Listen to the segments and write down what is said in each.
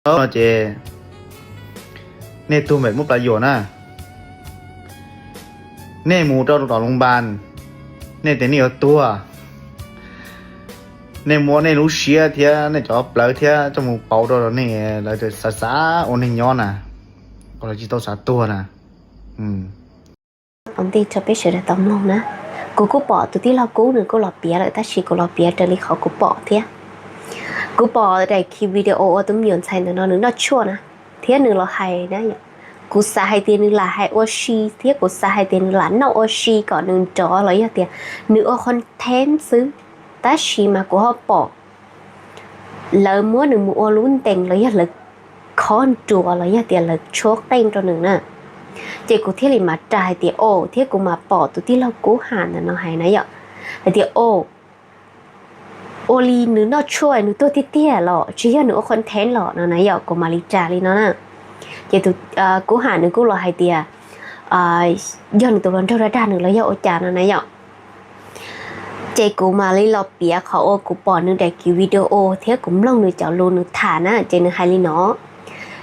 Ces nej tuag npaum muab plab yuam na, nej mus rau tom loos npas, nej tias nej yuav tuag, nej muab nej lub siab thiab nej cov plawv thiab coj mus pauv rau nej, lawv xav xav ua neeg nyob na, lawv tsis tau xav tuag na. Ua ntej rau peb sawv daws tau mloog na, kuv kuj pom tus tij laug Kub nws kuj los piav lawm tab sis kuv los piav raws li qhov kuv pom thiab. Kuv pom daim khi video uas tus me nyuam ntxhais ntawm no nws noj tshuaj na, thiab nws los hais na, kuv xav hais tias nws lam hais ua si thiab kuv xav hais tias nws lam noj ua si kom nws nrov los yog tias nws ua content xwb, tab sis mas kuv ho pom lawv muab nws mus ua lub ntees los yog lawv khob nruas los yog tias lawv tshuab qeej rau nws na. Ces kuv thiaj li mam ras hais tias o, thiab kuv mam pom tus tij laug Kub Ham ntawm no hais na yom, hais tias o, ua li nws noj tshuaj nws tuag tiag tiag los tsis yog nws ua content los no na yom, kuv mam li ras li no na. Ces tus Kub Ham nws kuj los hais tias yog nws tus hluas nraug dag dag nws los yog ua cas no na yom. Ces kuv mam li los piav qhov uas kuv pom nws daim kiv video thiab kuv mloog nws cov lus nws tham na, ces nws hais li no.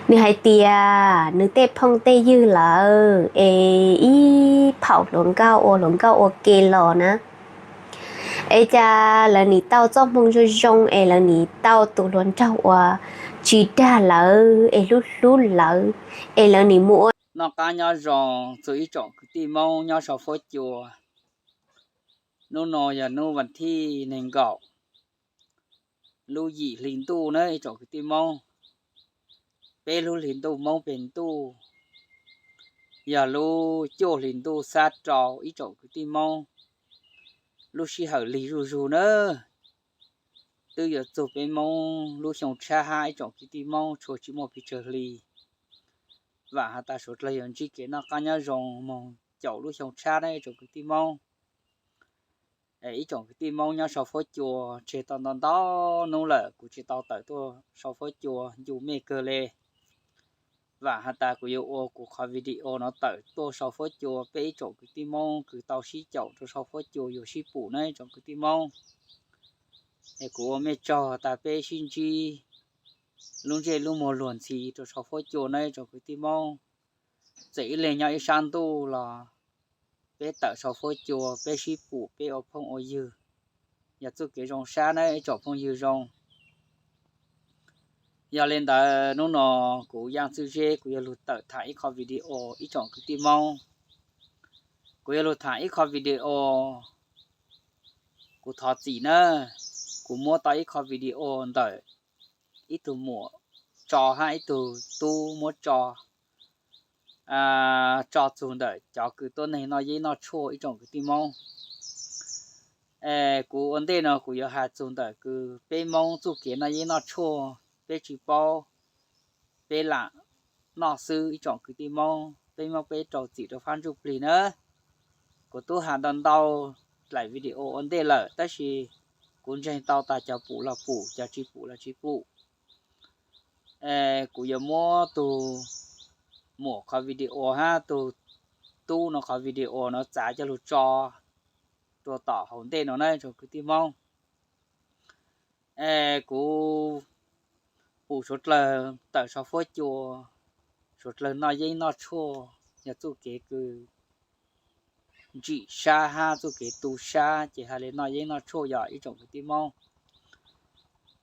Nws hais tias nws tej phooj tej ywg lawm es ib phaum hluas nkauj ua hluas nkauj ua ke los na, es cas lawv nim tau txoj hmoo zoo zoo es lawv nim tau tus hluas nraug uas tsis dag lawv es hlub hlub lawv, es lawv nim mus ua noj qab nyob zoo txug ib tsoom kwv tij Hmoob nyob sau fuab cua. Hnub no yog hnub vas thib nees nkaum lub yim hli ntuj na ib tsoom kwv tij Hmoob. Peb lub hli ntuj Hmoob peg ntuj yog lub cuaj hli ntuj xab rau ib tsoom kwv tij Hmoob. Lub sij hawm lig zuj zug na, twb yuav txug peb Hmoob lub xyoo tshab hab ib tsoom kwv tij Hmoob, tshua tsis muaj pes tsawg hli. Vam has tas suav dlawg yuav ntsib kev noj qab nyob zoo moog caum lub xyoo tshab na ib tsoom kwv tij Hmoob. Ib tsoom kwv tij Hmoob nyob sau fuab cua tseg tau ntau ntau hnub lawm kuv tsis tau tawm tuaj sau fuab cua ncu mej kawg le. Vam has tas kuv yuav ua kuv qhov video no tawm tuaj sau fuab cua, peb ib tsoom kwv tij Hmoob kws tau sib caum rau sau fuab cua yuav sib pum na ib tsoom kwv tij Hmoob. Es kuv ua mej tsaug tas peb sib ntsib lub ntsej lub muag luag ntxhi rau sau fuab cua na ib tsoom kwv tij Hmoob. Txawm ib leeg nyob ib sab ntuj los peb tawm sau fuab cua, peb sib pum, peb ua phooj ua ywg, yog txuj kev zoo sab na ib tsoom phooj ywg zoo. Yog le ntawd hnub no kuv Yaaj Txwj Zeb kuv yuav lug tawm tham ib qho video ib tsoom kwv tij Moob. Kuv yuav lug tham ib qho video, kuv thov txim na, kuv muab tau ib qho video ntawm ib tug muam tso hab ib tug tub muab tso, tso txug ntawm cov kws tuab neeg noj yeeb noj tshuaj ib tsoom kwv tij Moob. Kuv ua ntej no kuv yuav has txug ntawm kws peb Moob txuj kev noj yeeb noj tshuaj, peb tsis paub, peb lam noj xwb ib tsoom kwv tij Moob, peb Moob peb rau txim rau fab ntsuj plig na. Kuv tub has ntau ntau dlaim video ua ntej lawm tab sis kuv ntseeg tau tas cov pum los pum, cov tsis pum los tsis pum. Kuv yuav muab tug muam qhov video hab tug tub no qhov video no txav coj lug tso rua tom hauv ntej no na ib tsoom kwv tij Moob. Kuv pum suav dlawg tawm sau fuab cua, suav dlawg noj yeeb noj tshuaj, yog txuj kev kws ntsim sab hab txuj kev tu sab ces has le noj yeeb noj tshuaj yog ib tsoom kwv tij Moob.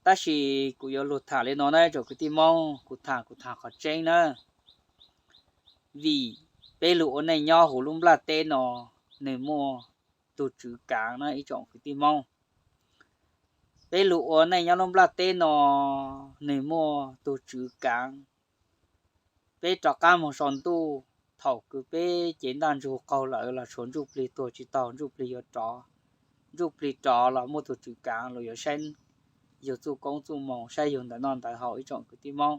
Tab sis kuv yuav lug tham le no na ib tsoom kwv tij Moob, kuv tham kuv tham qhov tseeb na. Vim peb lug ua neej nyob huv lub nplaj teb no, nwg muaj tug tswv kaav na ib tsoom kwv tij Moob. Peb lug ua neej nyob lub nplaj teb no, nwg muaj tug tswv kaav. Peb rov qaab moog sau ntuj, thaum kws peb cev ntaj ntsug qaug lawm los tshuav ntsuj plig tuag tsis taug, ntsuj plig yuav rov, ntsuj plig rov los muaj tug tswv kaav los yuav saib yug txuj koob txuj moos, saib yug ntawm noj ntawd haus ib tsoom kwv tij Moob.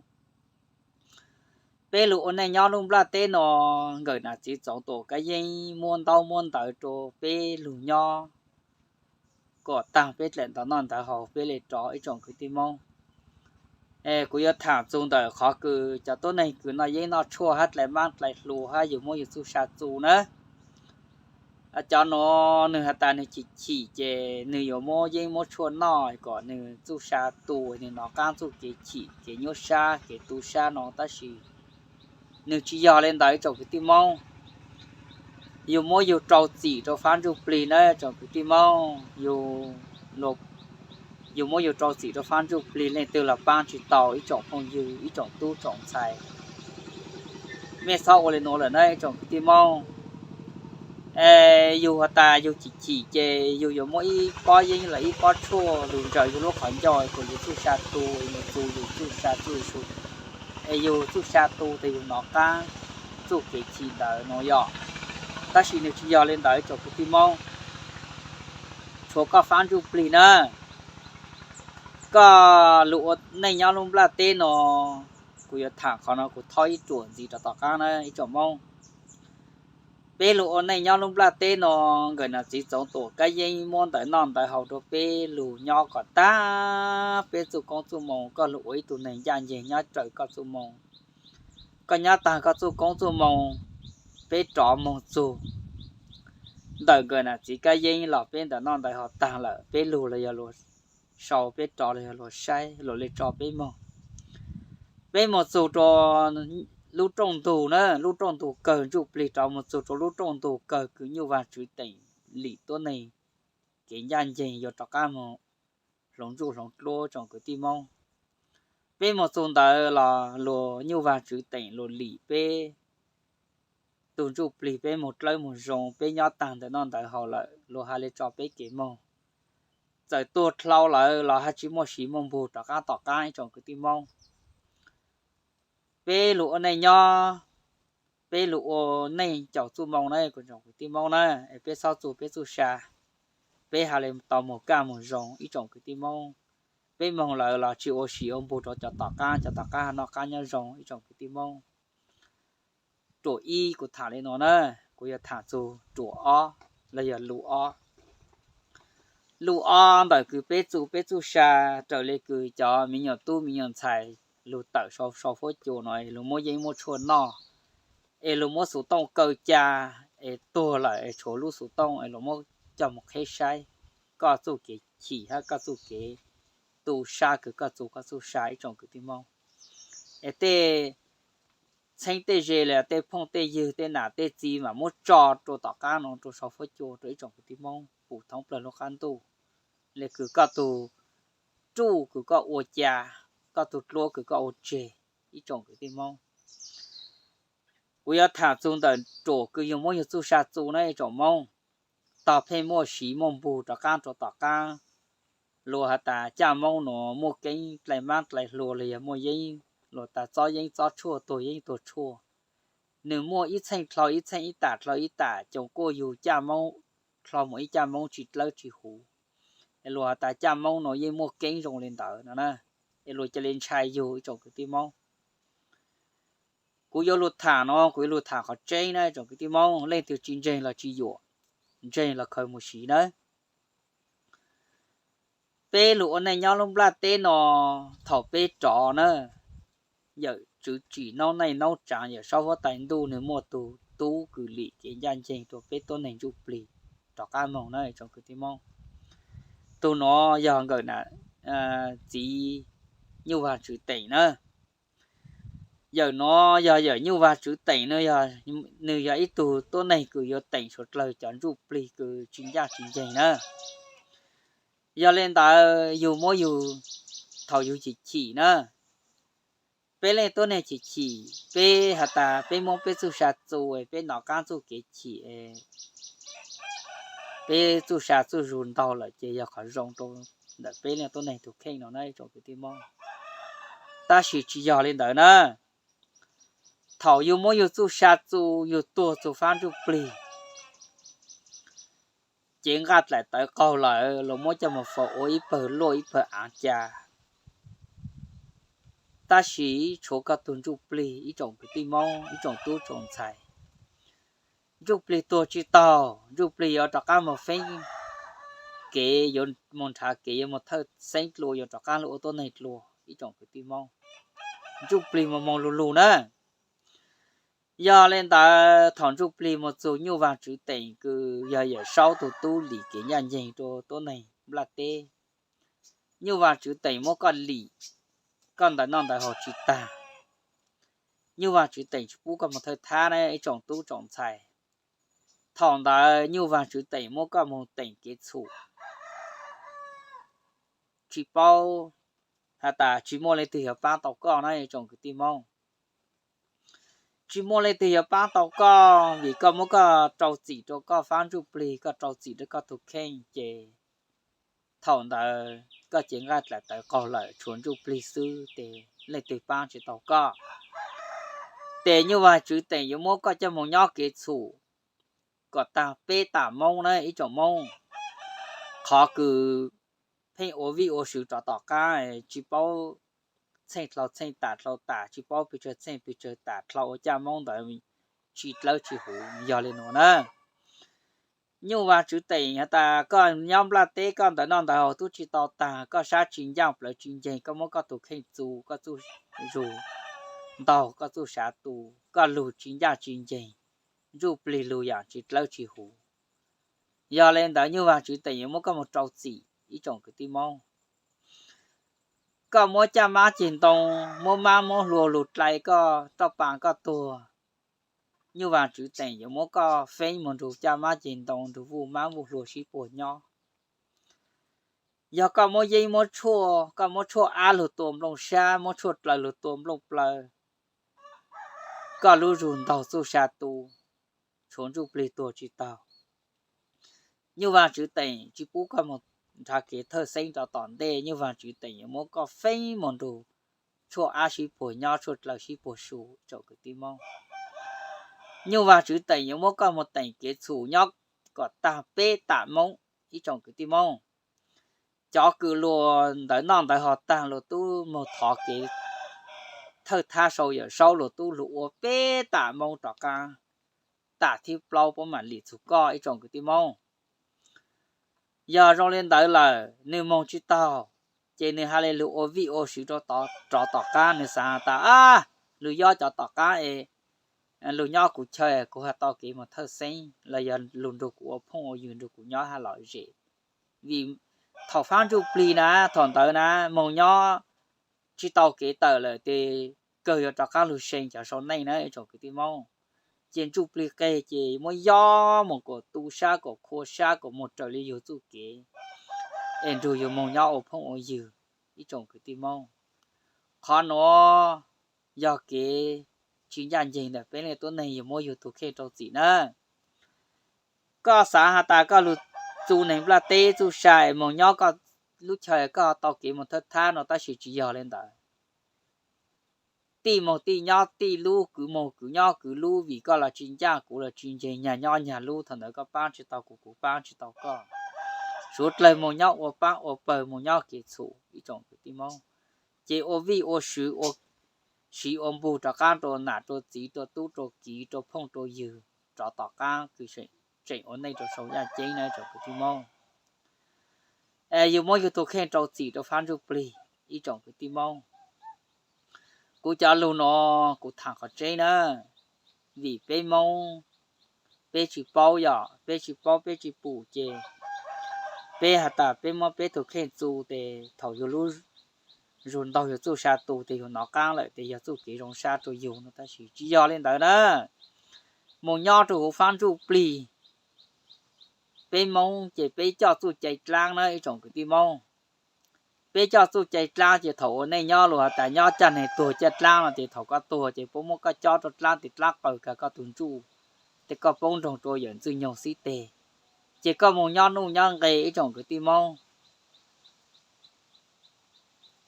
Peb lug ua neej nyob lub nplaj teb no, nkawm nam txiv txoov tuam kab yeeb muab ntaub muab ntawv rua peb lug nyob kom taag peb dlaim ntawm noj ntawd haus peb le rov ib tsoom kwv tij Moob. Kuv yuav tham txug ntawm qhov kws cov tuab neeg kws noj yeeb noj tshuaj hab dlai maab dlai hlua hab yug muab yug txuj sa txu na. Cov nuav nwg has tas nwg chim chim ces nwg yuav muab yeeb muab tshuaj noj kom nwg txuj sa tu, nwg nov qaab txuj kev chim kev nyuaj sab kev tu sab no, tab sis nwg tsis yog le ntawd tsoom kwv tij Moob. Yug muab yug rau txim rau fab ntsuj plig na tsoom kwv tij Moob. Yug muab yug rau txim rau fab ntsuj plig, leej twg los paab tsis tau ib tsoom phooj ywg ib tsoom tub tsoom ntxhais. Mej txhob ua le nuav lawm na ib tsoom kwv tij Moob. Es yug has tas yug chim chim ces yug yuav muab ib pob yeeb los ib pob tshuaj lug ntsaws yug lub qhov ncauj kom yug txuj sa tu, yug txuj, yug txuj sa txuj su, es yug txuj sa tu tas yug nov qaab txuj kev chim ntawd no yog. Tab sis nwg tsis yog le ntawd tsoom kwv tij Moob. Tshuav koj fab ntsuj plig na, koj lug ua neej nyob lub nplaj teb no, kuv yuav tham qhov no kuv thaub ib ruam ntxiv rau tom qaab na ib tsoom Moob. Peb lug ua neej nyob lub nplaj teb no, nkawm nam txiv txoov tuam kab yeeb muab ntawv noj ntawv haus rau peb lug nyob kom tag peb txuj koob txuj moo, koj lug ua ib tug neeg ncaj nceeg nyob raws koj txuj moo. Koj nyob taag koj txuj koob txuj moo, peb rov moog txug ntawm nkawm nam txiv kab yeeb los peb ntawv noj ntawv haus taag lawm, peb lug los yog luas sau, peb rov los yog luas saib, luas le tso peb moog. Peb moog txug rua lub rooj ntug na, lub rooj ntug kawg ntsuj plig rov moog txug rua lub rooj ntug kawg kws nyuj vaag tswv teem lim tuab neeg kev ncaj nceeg yuav rov qaab moog hloov ntsuj hloov dluab tsoom kwv tij Moob. Peb moog txug ntawd los luas nyuj vaag tswv teem luas lim peb tug ntsuj plig, peb moog dlawb moog zoo, peb nyob taag ntawv noj ntawv haus lawm, luas has le tso peb kev moog. Txawm tuag dlhau lawm los hab tsi muaj siv muaj npug rov qaab tom qaab ib tsoom kwv tij Moob. Peb lug ua neej nyob, peb lug ua neej caum txuj moo na kuv tsoom kwv tij Moob na, es peb txhob txuj peb txuj sa, peb has le tau moog kaj moog zoo ib tsoom kwv tij Moob. Peb moog lawm los tsi ua siv ua npug rau cov tom qaab, cov tom qaab noj qab nyob zoo ib tsoom kwv tij Moob. Ruam ib kuv tham le nuav na, kuv yuav tham txug ruam ob los yog lus ob. Lus ob ntawm kws peb txuj peb txuj sa, raws le kws cov miv nyuam tub miv nyuam ntxhais lug tawm sau fuab cua no, lug muab yeeb muab tshuaj noj, es lug muab xuv tooj kaw ca, es tuag lawm es tshuav lub xuv tooj es lug muab coj moog qheb saib koj txuj kev chim hab koj txuj kev tu sab kws koj txuj koj txuj sa ib tsoom kwv tij Moob. Es tej txheeb tej ze los tej phooj tej ywg tej nam tej txiv mas muab tso rua tom qaab no rua sau fuab cua rua ib tsoom kwv tij Moob pum thoob plawg lub qab ntuj, le kws koj tug ruj kws koj ua ca, koj tug dluab kws koj ua tseg ib tsoom kwv tij Moob. Kuv yuav tham txug ntawm ruam kws yug muab yug txuj sa txu na ib tsoom Moob. Tog pheej muaj siv muaj npug rov qaab rua tom qaab. Luas has tas caj Moob nuav muaj keeb dlai maab dlai hlua los yog muaj yeeb, luas tas txob yeeb txob tshuaj tuag yeeb tuag tshuaj. Nwg muaj ib txheej dlhau ib txheej, ib tam dlhau ib tam, coom kuaj yug caj Moob dlhau moog ib caj Moob tsi dlawb tsi huv. Es luas has tas caj Moob nuav yeej muaj keeb zoo le ntawd no na. Es luas ca le ntshai yug ib tsoom kwv tij Moob. Kuv yuav lug tham no kuv yuav lug tham qhov tseeb na ib tsoom kwv tij Moob, leej twg tsi ntseeg los tsi yuam, ntseeg los khaws mus siv na. Peb lug ua neej nyob lub nplaj teb no, thaum peb rov na, yawm tswv tsim noob neej noob tsaav, yawm saub huab tais ntuj nwg muaj tug tub kws lim kev ncaj nceeg rua peb tuab neeg ntsuj plig rov qaab moog na ib tsoom kwv tij Moob. Tug nuav yog nkawm txiv Nyuj Vaag Tswv Teem na. Yawm nuav yog yawm Nyuj Vaag Tswv Teem, nwg yog ib tug tuab neeg kws yuav teem suav dlawg cov ntsuj plig kws tsi ncaj tsi nceeg na. Yog le ntawd yug muab yug, thaum yug chim chim na, peb leej tuab neeg chim chim, peb has tas peb muab peb txuj sa txu, peb nov qaab txuj kev chim, peb txuj sa txuj zug ntaug lawm ces yog qhov zoo rau ntawm peb leej tuab neeg tug kheej no na ib tsoom kwv tij Moob. Tab sis tsi yog le ntawd na, thaum yug muab yug txuj sa txu, yug tuag txug fab ntsuj plig, cev nqaj dlaim tawv qaug lawm, luas muab coj mus faus ua ib pawg luaj ib pawg aav ca. Tab sis tshuav koj tug ntsuj plig ib tsoom kwv tij Moob ib tsoom tub tsoom ntxhais. Ntsuj plig tuag tsi taug, ntsuj plig yuav rov qaab moog feeb kev, yuav moog nrhav kev, yuav moog thawj xeeb dlua, yuav rov qaab lug ua tuab neeg dlua ib tsoom kwv tij Moob. Ntsuj plig moog moog lug lug na. Yog le ntawd thaum Ntsuj Plig mus txug Nyuj Vaag Tswv Teem kws yog Yawm Saub tug tub lim kev ncaj nceeg rua tuab neeg nplaj teb, Nyuj Vaag Tswv Teem muab koj lim, koj ntawv noj ntawv haus tsi taag, Nyuj Vaag Tswv Teem tsi pub koj moog thawj thab na ib tsoom tub tsoom ntxhais. Thaum ntawd Nyuj Vaag Tswv Teem muab koj moog teem kev txhum, tsi paub has tas tsi muaj leej twg yuav paab tau koj na ib tsoom kwv tij Moob. Tsi muaj leej twg yuav paab tau koj vim koj muab koj rau txim rua koj fab Ntsuj Plig, koj rau txim rua koj tug kheej ces thaum ntawd koj cev nqaij dlaim tawv qaug lawm tshuav Ntsuj Plig xwb tes leej twg paab tsi tau koj. Tes Nyuj Vaag Tswv Teem yuav muab koj coj moog nyob kev txhum kom taag peb tam Moob na ib tsoom Moob. Qhov kws pheej ua vij ua sw rov tom qaab, tsi paub txheej dlhau txheej tam dlhau tam, tsi paub pes tsawg txheej pes tsawg tam dlhau ua caj Moob ntawd tsi dlawb tsi huv yog le nuav na. Nyuj Vaag Tswv Teem has tas koj nyob nplaj teb koj ntawv noj ntawv haus tub tsi tau taag, koj sab tsi ncaaj plawv tsi nceeg, koj muab koj tug kheej txu, koj txuj zug ntaug, koj txuj sav tu, koj lug tsi ncaaj tsi nceeg, Ntsuj Plig lug yaam tsi dlawb tsi huv. Yog le ntawd Nyuj Vaag Tswv Teem yuav muab koj moog rau txim ib tsoom kwv tij Moob. Koj muab caj mab ceg ntoo, muab mab muab hlua lug dlai koj roj pa koj tuag, Nyuj Vaag Tswv Teem yuav muab koj feeb moog nrug caj mab ceg ntoo, nrug vuj mab vuj hlua sib puag nyob. Yog koj muab yeeb muab tshuaj, koj muab tshuaj ab lug tua nplooj sab, muab tshuaj dlaws lug tua nplooj plawv, koj lub zug ntaug txuj sa tu, tshuav Ntsuj Plig tuag tsi taug. Nyuj Vaag Tswv Teem tsi pub koj moog nrhav kev thawj xeeb rov tom ntej, Nyuj Vaag Tswv Teem yuav muab koj feeb moog nrug tshuaj ab sib puag nyob, tshuaj dlaws sib puag su ib tsoom kwv tij Moob. Nyuj Vaag Tswv Teem yuav muab koj moog teem kev txhum nyob kom taag peb tam Moob ib tsoom kwv tij Moob. Cov kws luag ntawv noj ntawv haus taag luag tub moog thov kev thawj thab sau Yawm Saub, luag tub lug ua peb tam Moob rov qaab, tam thib plaub puab maam lim txug koj ib tsoom kwv tij Moob. Yog zoo li ntawd lawm nwg moog tsi taug, ces nwg ha le lug ua vij ua sw rov tom qaab, nwg xaav has tas, ab, lug nyob cov tom qaab es lug nyob kuv chaw kuv ha tau kev moog thawj xeeb los yog lug nrug kuv ua phooj ua ywg, nrug kuv nyob hab lom zem. Vim thaum fab Ntsuj Plig na, thaum ntawd na moog nyob tsi tau kev tawm lawm tes kawg yuav rov qaab lug see cov sau neej na ib tsoom kwv tij Moob. Ces Ntsuj Plig qeg ces muab yob moog kuas tu sab kuas khua sab kuas moog raws li yug txuj kev es nrug yug moog nyob ua phooj ua ywg ib tsoom kwv tij Moob. Qhov nuav yog kev tsi ncaj nceeg ntawm peb leej tuab neeg, yug muab yug tug kheej rau txim na. Koj xaav has tas koj lug txu neeg nplaj teb txuj sa es moog nyob koj lub chaw koj tau kev moog thawj thab no tab sis tsi yog le ntawd. Tij moog tij nyob tij lub, kwv moog kwv nyob kwv lub, vim koj los tsi ncaj kuv los tsi nceeg, nyag nyob nyag lub, thaum ntawd koj paab tsi tau kuv, kuv paab tsi tau koj. Suav dlawg moog nyob ua paab ua pawg, moog nyob kev txhum ib tsoom kwv tij Moob. Ces ua vij ua sw, ua siv ua npug rov qaab rua nam rua txiv, rua tub rua kiv, rua phooj rua ywg rov tom qaab kws tseem ua neej rua sau yaj ceeb na ib tsoom kwv tij Moob. Es yug muab yug tug kheej rau txim rua fab Ntsuj Plig ib tsoom kwv tij Moob. Kuv cov lug nuav kuv thaam qhov tseeb na, vim peb Moob peb tsi paub, yog peb tsi paub peb tsi pum ces peb has tas peb muab peb tug kheej txu tes thaum yug lub zug ntaug yug txuj sa tu tes yug nov qaab lawm tes yog txuj kev zoo sab rua yug no tab sis tsi yog le ntawd na. Moog nyob rua huv fab Ntsuj Plig, peb Moob ces peb coj txuj cai dlaab na ib tsoom kwv tij Moob. Peb coj txuj cai dlaab ces thaum ua neej nyob luag has tas nyob caj neeg tuag caj dlaab no ces thaum koj tuag ces puab muab koj cob rua dlaab tes dlaab qaws kag koj tug ntsuj, tes koj poob nroog rua yawm Ntxwg Nyoog xib teg, ces koj moog nyob nuj nyob nqe ib tsoom kwv tij Moob.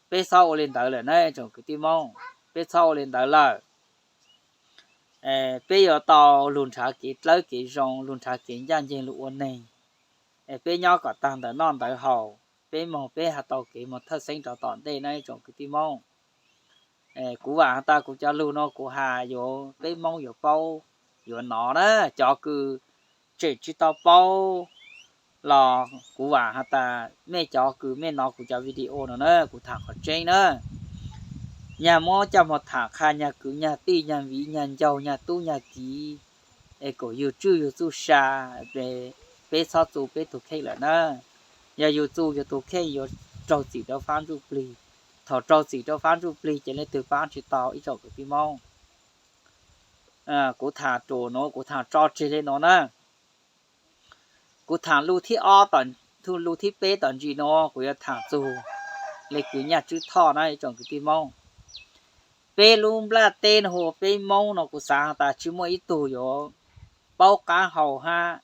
Peb txhob ua li ntawd lawm na ib tsoom kwv tij Moob, peb txhob ua li ntawd lawm. Peb yuav tau lug nrhav kev dlawb kev zoo, lug nrhav kev ncaj nceeg lug ua neeg. Es peb nyob kom taag ntawm noj ntawd haus, peb moog peb has tau kev moog thawj xeeb rov tom ntej na ib tsoom kwv tij Moob. Kuv vaam has tas kuv cov lug no kuv has yuav peb Moob yuav paub yuav nov na, cov kws tseem tsi tau paub los kuv vaam has tas mej cov kws mej nov kuv cov video no na kuv thaam qhov tseeb na. nyag muab coj mus tham qha nyag kwv nyag tij nyag viv nyag ncaug nyag tub nyag kiv, es kom yug tswj yug txuj sa, peb txhob txu peb tug kheej lawm na. Yog yug txu yug tug kheej yuav raug txim rau fab ntsuj plig. Thaum raug txim rau fab ntsuj plig ces leej twg pab tsis tau ib tsoom kwv tij Hmoob. Kuv tham ruam nuav kuv tham tso tseg le nuav na. Kuv tham lus thib ob, lus thib peb tom ntsis nuav kuv yuav tham txug le kws Nyaj Tswb Thoj na ib tsoom kwv tij Hmoob. Peb lub nplaj teb nuav hu ua peb Moob nuav kuv xaav has tas tsi muaj ib tug yuav paub qaab hau hab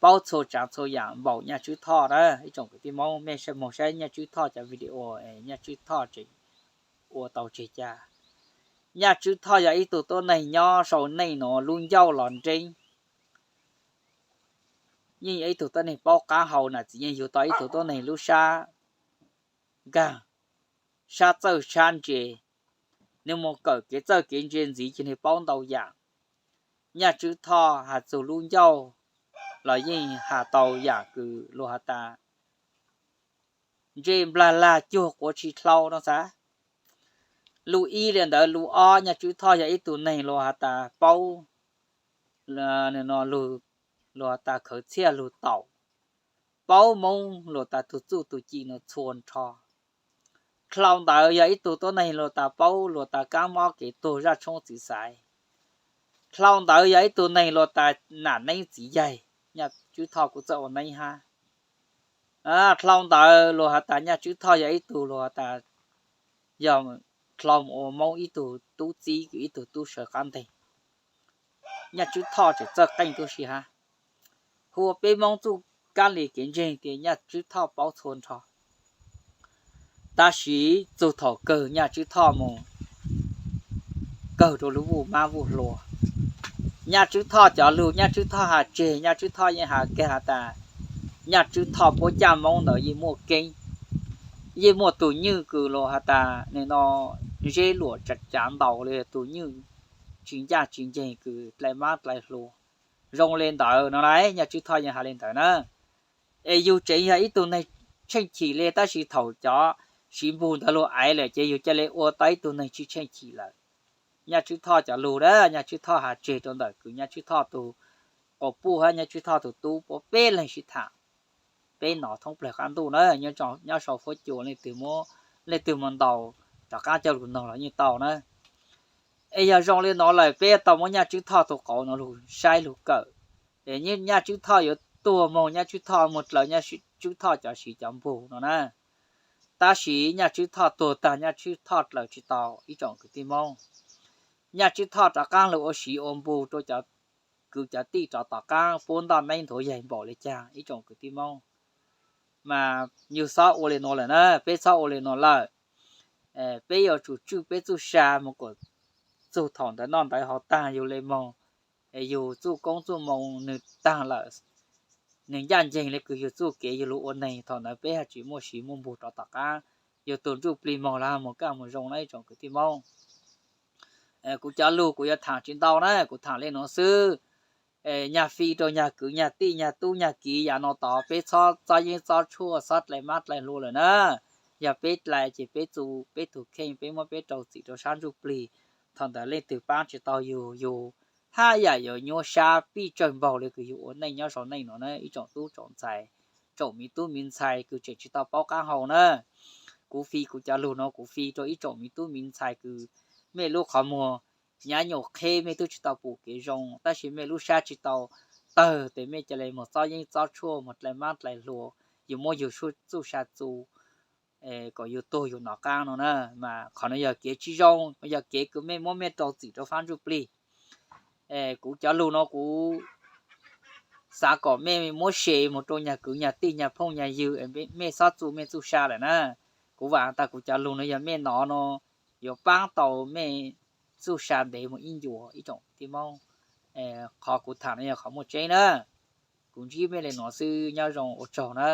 paub txhua tsaav txhua yaam npaum Nyaj Tswb Thoj na ib tsoom kwv tij Hmoob. Mej moog saib Nyaj Tswb Thoj cov video, Nyaj Tswb Thoj tseem ua tau tseg ca. Nyaj Tswb Thoj yog ib tug tuab neeg nyob sau neej nuav lub ncauj los nreeb. Yeej yog ib tug tuab neeg paub qaab hau na, txawm yeej yug tau ib tug tuab neeg lub sab nkaag, sab txawj sab ntse. Nwg moog kawm kev txawj kev ntse ntxiv ces nwg paub ntau yaam. Nyaj Tswb Thoj has txug lub ncauj los yeej has tau yaam kws luag has tas ntsej nplag lag cuag quav tsi dlhau no xav. Lus ib le ntawd, lus ob, Nyaj Tswb Thoj yog ib tug neeg luag has tas paub, luag has tas khawv txhiaj lug taum, paub Moob luag tas tug txuj tug ci nuav txhua nrho. Dlhau ntawd yog ib tug tuab neeg luag tas paub luag tas kaab mob kev tuag zaj tshoob txiv xaiv. Dlhau ntawd yog ib tug neeg luag tas nam neeb txiv yaig. Nyaj Tswb Thoj kuj txawj ua neeb hab. Dlhau ntawd luag has tas Nyaj Tswb Thoj yog ib tug luag has tas yog dlhau mus ua Moob ib tug tub txib kws ib tug tub sawv qab nteeg. Nyaj Tswb Thoj tseem txawj qeej tuab si hab. Hu ua peb Moob txuj kaab le kev ntseeg tias Nyaj Tswb Thoj paub txhua nrho. Tab sis txug thaum kawg Nyaj Tswb Thoj mus kawg rua lub vuj mab vuj hlua. Nyaj Tswb Thoj cov lug Nyaj Tswb Thoj has tseg, Nyaj Tswb Thoj yeej has kiag has tas Nyaj Tswb Thoj puab caj Moob ntawd yeej muaj keeb, yeej muaj tug nywj kws luag has tas nwg no zeb luam cav ntaus le tug nywj tsi ncaj tsi nceeg kws dlai mab dlai hlua. Zoo le ntawd no lauj, Nyaj Tswb Thoj yeej has le ntawd na. Es yug tseem yog ib tug neeg tsheej chim le tab sis thaum cov siv npug ntawd luag aiv lawm ces yug ca le ua tau ib tug neeg tsi tsheej chim lawm. Nyaj Tswb Thoj cov lug na, Nyaj Tswb Thoj has tseg rua ntawm kws Nyaj Tswb Thoj tug quas puj hab Nyaj Tswb Thoj tug tub puab peb leeg sib tham. Peb nov thoob plawg qaab ntuj na, nyob sau fuab cua, leej twg mus ntaus rov qaab coj lug noog los yeej tau na. Es yog zoo le no lawm peb tau muab Nyaj Tswb Thoj tug qauv no lug saib lug kawm. Nyaj Tswb Thoj yuav tuag moog Nyaj Tswb Thoj moog dlaws Nyaj Tswb Thoj cov siv cov npug no na. Tab sis Nyaj Tswb Thoj tuag taag Nyaj Tswb Thoj dlaws tsi tau ib tsoom kwv tij Moob. Nyaj Tswb Thoj rov qaab lug ua siv ua npug rua cov kwv cov tij rov tom qaab puab ntoj neeb nthuav yaig npaum le caag ib tsoom kwv tij Moob. Mas yug xob ua le nuav lawm na, peb txhob ua le nuav lawm. Peb yuav tsum tswj peb txuj sa mus kom txug thaum ntawd noj ntawd haus taag yug le moog, yug txuj koob txuj moo nwg taag lawm, nwg ncaj nceeg le kws yug txuj kev yug lug ua neeg, thaum ntawd peb haj tsi muaj siv muaj npug rov tom qaab, yug tug ntsuj plig moog lawm moog kaj moog zoo na ib tsoom kwv tij Moob. Kuv cov lug kuv yuav tham tsi ntau na, kuv tham le nuav xwb. Nyag fi rua nyag kwv nyag tij nyag tub nyag kiv yav no tod peb txhob txob yeeb txob tshuaj, txhob dlai mab dlai hlua lawm na. Yog peb dlai ces peb txu peb tug kheej, peb muab peb rau txim rau sab ntsuj plig. Thaum ntawd leej twg paab tsi tau yug, yug haj yam yuav nyuaj sab pij tsawg npaug le kws yug ua neej nyob sau neej no na ib tsoom tub tsoom ntxhais, tsoom miv tub miv ntxhais kws tseem tsi tau paub qaab hau na. Kuv fi kuv cov lug no kuv fi rua ib tsoom miv tub miv ntxhais kws mej lub qhov muag nyaav nyuam qheb mej tub tsi tau pum kev zoo, tab sis mej lub sab tsi tau tawg tes mej ca le moog txob yeeb txob tshuaj moog dlai mab dlai hlua, yug muab yug txuj sa txu kom yug tuag yug nov qaab no na. Mas qhov no yog kev tsi zoo, yog kev kws mej muab mej rau txim rau fab ntsuj plig. Kuv cov lug no kuv xav kom mej muab share moog rua nyag kwv nyag tij nyag phooj nyag ywg, mej xob txu mej txuj sa lawm na. Kuv vaam tas kuv cov lug no yog mej nov no yuav paab tau mej txuj sa ntev moog ib ncua ib tsoom tij Moob. Qhov kuv tham no yog qhov muaj tseeb na. Kuv ntsib mej le nuav xwb, nyob zoo ua tsaug na.